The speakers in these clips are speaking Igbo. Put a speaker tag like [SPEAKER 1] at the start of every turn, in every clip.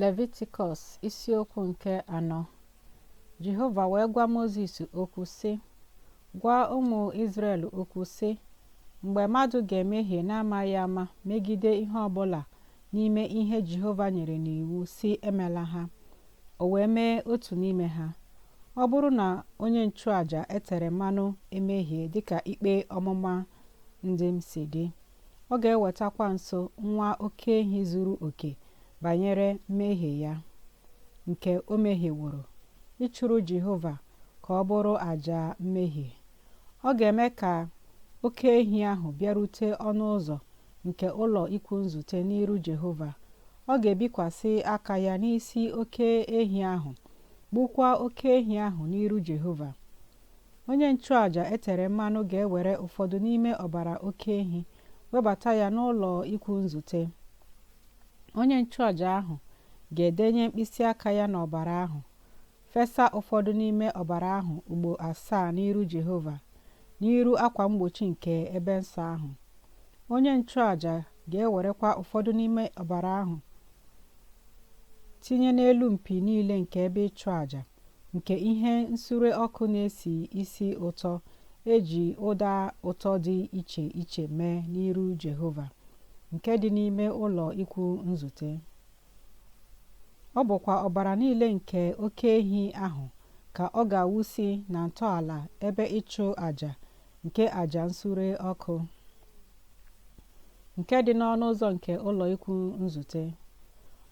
[SPEAKER 1] Levitikọs isiokwu nke anọ. Jehova wee gwa Mozis okwu sị, Gwa ụmụ Izrel okwu sị, Mgbe mmadụ ga-emehie n'amaghị ama megide ihe ọ bụla n'ime ihe Jehova nyere n'iwu sị emela ha, o wee mee otu n'ime ha, ọ bụrụ na onye nchụaja e tere mmanụ emehie dịka ikpe ọmụma ndị m si dị, ọ ga-ewetakwa nso nwa oke ehi zuru oke banyere mmehie ya nke o mehieworo, ịchụrụ Jehova ka ọ bụrụ aja mmehie. Ọ ga-eme ka oke ehi ahụ bịarute ọnụ ụzọ nke ụlọ ikwu nzute n'iru Jehova. Ọ ga-ebikwasị aka ya n'isi oke ehi ahụ, gbukwaa oke ehi ahụ n'iru Jehova. Onye nchụaja e tere mmanụ ga-ewere ụfọdụ n'ime ọbara oke ehi webata ya n'ụlọ ikwu nzute. Onye nchụaja ahụ ga-edenye mkpịsị aka ya n'ọbara ahụ, fesa ụfọdụ n'ime ọbara ahụ ugbo asaa n'iru Jehova, n'iru akwa mgbochi nke ebe nsọ ahụ. Onye nchụaja ga-ewerekwa ụfọdụ n'ime ọbara ahụ tinye n'elu mpi niile nke ebe ịchụ aja nke ihe nsure ọkụ na-esi isi ụtọ e ji ụda ụtọ dị iche iche mee n'iru Jehova, nke dị n'ime ụlọ ikwu nzute. Ọ bụkwa ọbara niile nke oke ehi ahụ ka ọ ga-awụsi na ntọala ebe ịchụ aja nke aja nsure ọkụ, nke dị n'ọnụ ụzọ nke ụlọ ikwu nzute.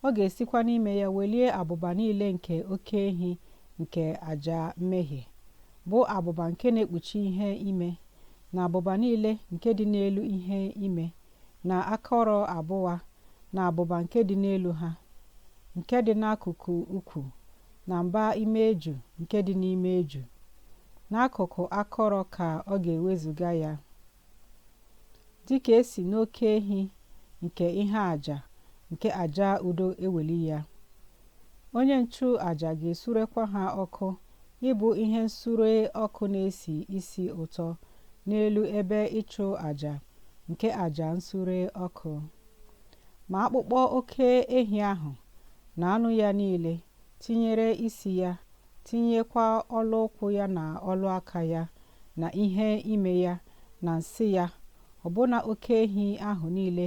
[SPEAKER 1] Ọ ga-esikwa n'ime ya welie abụba niile nke oke ehi nke aja mmehie, bụ abụba nke na-ekpuchi ihe ime, na abụba niile nke dị n'elu ihe ime, na akọrọ abụọ na abụba nke dị n'elu ha, nke dị n'akụkụ ukwu, na mba imeju nke dị n'ime eju. N'akụkụ akọrọ ka ọ ga-ewezuga ya, dịka e si n'oke ehi nke ihe aja nke aja udo eweli ya. Onye nchụ aja ga-esurekwa ha ọkụ ịbụ ihe nsure ọkụ na-esi isi ụtọ n'elu ebe ịchụ aja nke aja nsure ọkụ. Ma akpụkpọ oke ehi ahụ na anụ ya niile, tinyere isi ya, tinyekwa ọlụ ụkwụ ya na ọlụ aka ya, na ihe ime ya, na nsị ya, ọbụna oke ehi ahụ niile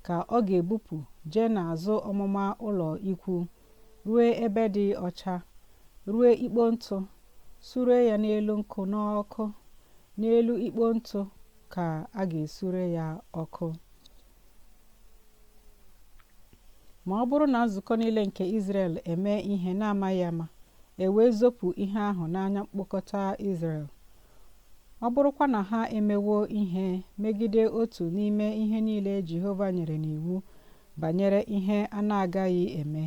[SPEAKER 1] ka ọ ga-ebupụ jee n'azụ ọmụma ụlọ ikwu rue ebe dị ọcha, rue ikpo ntụ, sure ya n'elu nkụ n'ọkụ, n'elu ikpo ntụ ka a ga-esure ya ọkụ. Ma ọ bụrụ na nzukọ niile nke Izrel emee ihe n'amaghị ama, e wee zopụ ihe ahụ n'anya mkpokọta Izrel, ọ bụrụkwa na ha emewo ihe megide otu n'ime ihe niile Jehova nyere n'iwu banyere ihe a na-agaghị eme,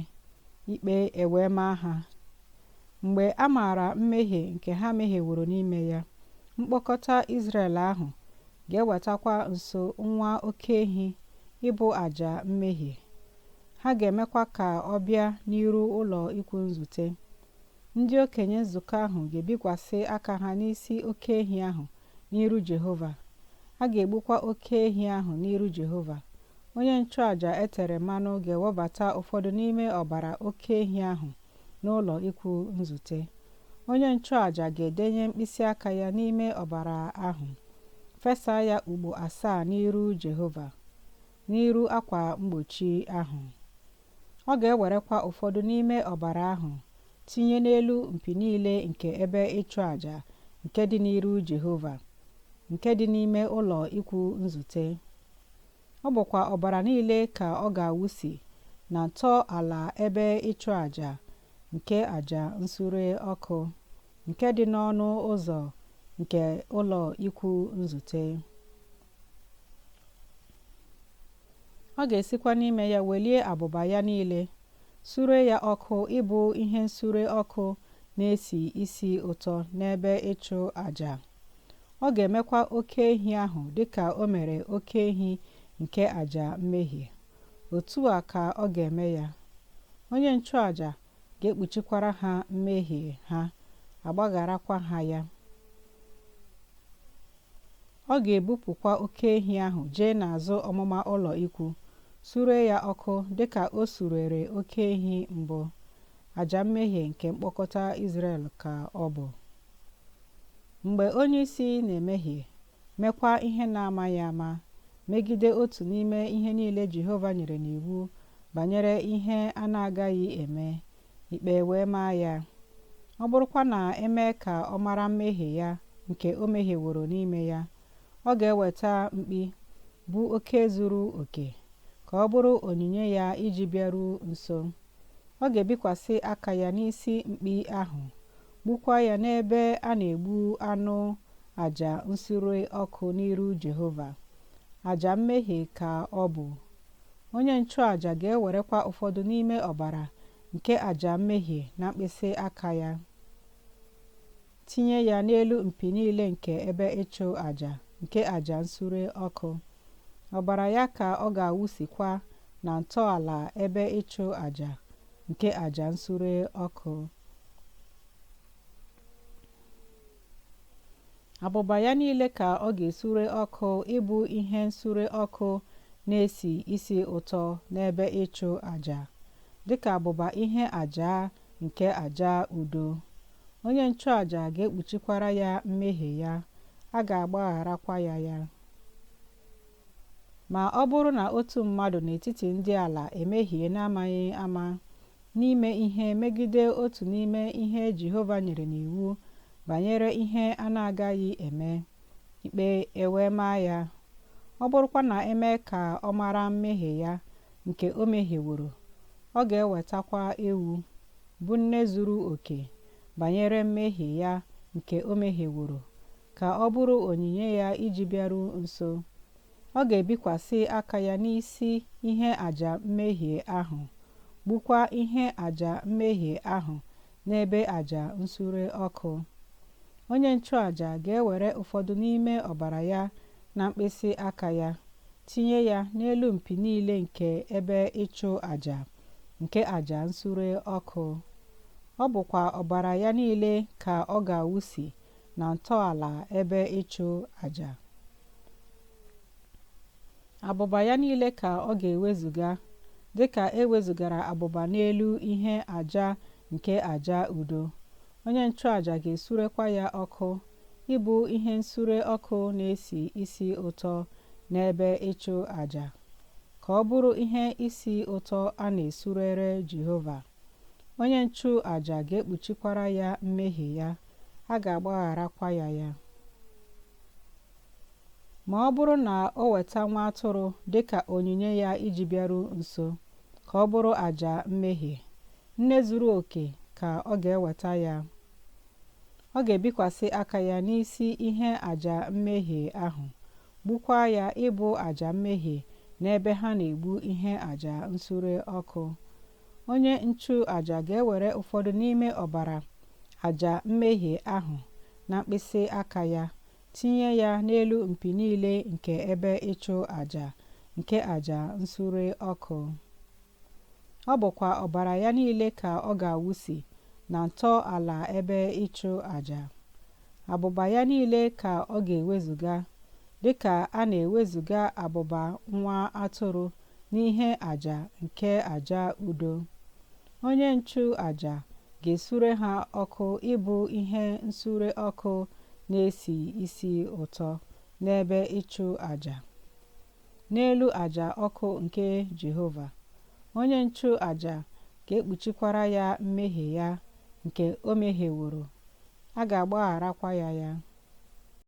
[SPEAKER 1] ikpe ewee maa ha. Mgbe a maara mmehie nke ha mehieworo n'ime ya, mkpokọta Izrel ahụ ga-ewetakwa nso nwa oke ehi ịbụ aja mmehie. Ha ga-emekwa ka ọ bịa n'iru ụlọ ikwu nzute. Ndị okenye nzukọ ahụ ga-ebikwasị aka ha n'isi oke ehi ahụ n'iru Jehova. A ga-egbukwa oke ehi ahụ n'iru Jehova. Onye nchụaja e tere mmanụ ga-ewebata ụfọdụ n'ime ọbara oke ehi ahụ n'ụlọ ikwu nzute. Onye nchụaja ga-edenye mkpịsị aka ya n'ime ọbara ahụ, fesa ya ugbo asaa n'iru Jehova, n'iru akwa mgbochi ahụ. Ọ ga-ewerekwa ụfọdụ n'ime ọbara ahụ tinye n'elu mpi niile nke ebe ịchụ aja nke dị n'iru Jehova, nke dị n'ime ụlọ ikwu nzute. Ọ bụkwa ọbara niile ka ọ ga-awụsi na ntọala ebe ịchụ aja nke aja nsure ọkụ, nke dị n'ọnụ ụzọ nke ụlọ ikwu nzute. Ọ ga-esikwa n'ime ya welie abụba ya niile, sure ya ọkụ ịbụ ihe nsure ọkụ na-esi isi ụtọ n'ebe ịchụ aja. Ọ ga-emekwa oke ehi ahụ dịka o mere oke ehi nke aja mmehie. Otu a ka ọ ga-eme ya. Onye nchụaja ga-ekpuchikwara ha mmehie ha, agbagharakwa ha ya. Ọ ga-ebupụkwa oke ehi ahụ jee n'azụ ọmụma ụlọ ikwu, suree ya ọkụ dịka o surere oke ehi mbụ. Aja mmehie nke mkpọkọta Izrel ka ọ bụ. Mgbe onyeisi na-emehie, meekwa ihe na-amaghị ama megide otu n'ime ihe niile Jehova nyere n'iwu banyere ihe a na-agaghị eme, ikpe wee maa ya, ọ bụrụkwa na e mee ka ọ mara mmehie ya nke o mehieworo n'ime ya, ọ ga-eweta mkpi, bụ oke zuru oke, ka ọ bụrụ onyinye ya iji bịaruo nso. Ọ ga-ebikwasị aka ya n'isi mkpi ahụ, gbukwaa ya n'ebe a na-egbu anụ aja nsure ọkụ n'iru Jehova. Aja mmehie ka ọ bụ. Onye nchụaja ga-ewerekwa ụfọdụ n'ime ọbara nke aja mmehie na mkpịsị aka ya, tinye ya n'elu mpi niile nke ebe ịchụ aja nke aja nsure ọkụ. Ọbara ya ka ọ ga-awụsikwa na ntọala ebe ịchụ aja nke aja nsure ọkụ. Abụba ya niile ka ọ ga-esure ọkụ ịbụ ihe nsure ọkụ na-esi isi ụtọ n'ebe ịchụ aja, dịka abụba ihe aja nke aja udo. Onye nchụaja ga-ekpuchikwara ya mmehie ya, a ga-agbagharakwa ya ya. Ma ọ bụrụ na otu mmadụ n'etiti ndị ala emehie n'amaghị ama n'ime ihe megide otu n'ime ihe Jehova nyere n'iwu banyere ihe a na-agaghị eme, ikpe ewee maa ya, ọ bụrụkwa na e mee ka ọ mara mmehie ya nke o mehieworo, ọ ga-ewetakwa ewu, bụ nne zuru oke, banyere mmehie ya nke o mehieworo, ka ọ bụrụ onyinye ya iji bịaruo nso. Ọ ga-ebikwasị aka ya n'isi ihe aja mmehie ahụ, gbukwa ihe aja mmehie ahụ n'ebe aja nsure ọkụ. Onye nchụaja ga-ewere ụfọdụ n'ime ọbara ya na mkpịsị aka ya, tinye ya n'elu mpi niile nke ebe ịchụ aja nke aja nsure ọkụ. Ọ bụkwa ọbara ya niile ka ọ ga-awụsi na ntọala ebe ịchụ aja. Abụba ya niile ka ọ ga-ewezuga, dịka e wezugara abụba n'elu ihe aja nke aja udo. Onye nchụaja ga-esurekwa ya ọkụ ịbụ ihe nsure ọkụ na-esi isi ụtọ n'ebe ịchụ aja, ka ọ bụrụ ihe isi ụtọ a na-esurere Jehova. Onye nchụaja ga-ekpuchikwara ya mmehie ya, a ga-agbagharakwa ya ya. Ma ọ bụrụ na o weta nwa atụrụ dịka onyinye ya iji bịaruo nso, ka ọ bụrụ aja mmehie, nne zuru oke ka ọ ga-eweta ya. Ọ ga-ebikwasị aka ya n'isi ihe aja mmehie ahụ, gbukwaa ya ịbụ aja mmehie n'ebe ha na-egbu ihe aja nsure ọkụ. Onye nchụaja ga-ewere ụfọdụ n'ime ọbara aja mmehie ahụ na mkpịsị aka ya, tinye ya n'elu mpi niile nke ebe ịchụ aja nke aja nsure ọkụ. Ọ bụkwa ọbara ya niile ka ọ ga-awụsi na ntọala ebe ịchụ aja. Abụba ya niile ka ọ ga-ewezuga, dịka a na-ewezuga abụba nwa atụrụ n'ihe aja nke aja udo. Onye nchụaja ga-esure ha ọkụ ịbụ ihe nsure ọkụ na-esi isi ụtọ n'ebe ịchụ aja, n'elu aja ọkụ nke Jehova. Onye nchụaja ga-ekpuchikwara ya mmehie ya nke o mehieworo, a ga-agbagharakwa ya ya.